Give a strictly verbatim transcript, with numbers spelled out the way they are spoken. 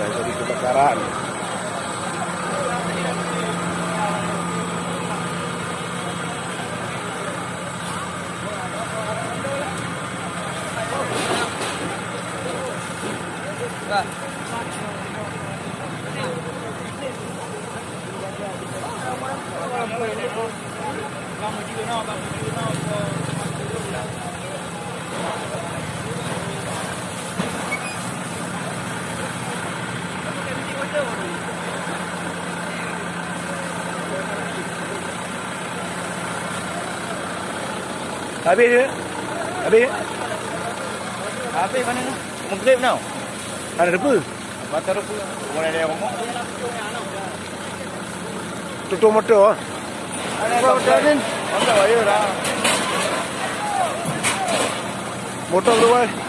Jadi kebakaran. Habis ke? Habis? Habis mana ni? Maghrib now. Ada apa? Batal apa? Mulai dari rumah. Tutup motor, ah. Ada motor ni. Motor ayo dah. Motor tu, boy.